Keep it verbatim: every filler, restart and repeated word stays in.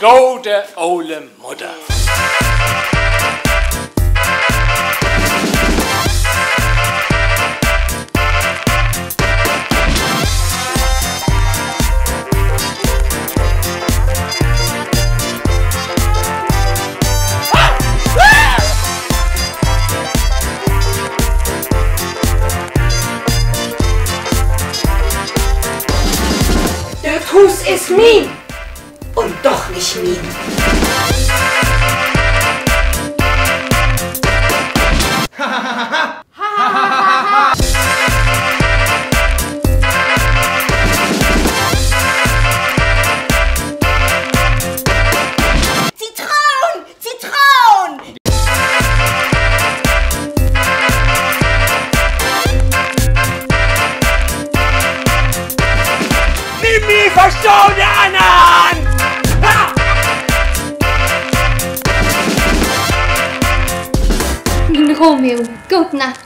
Gode ole Mudder. Dat Huus is mien. Un doch nich mien. Zitroon! Zitroon! Nimm mi verstahn de annern! Ha! Mien Romeo, goot Nacht.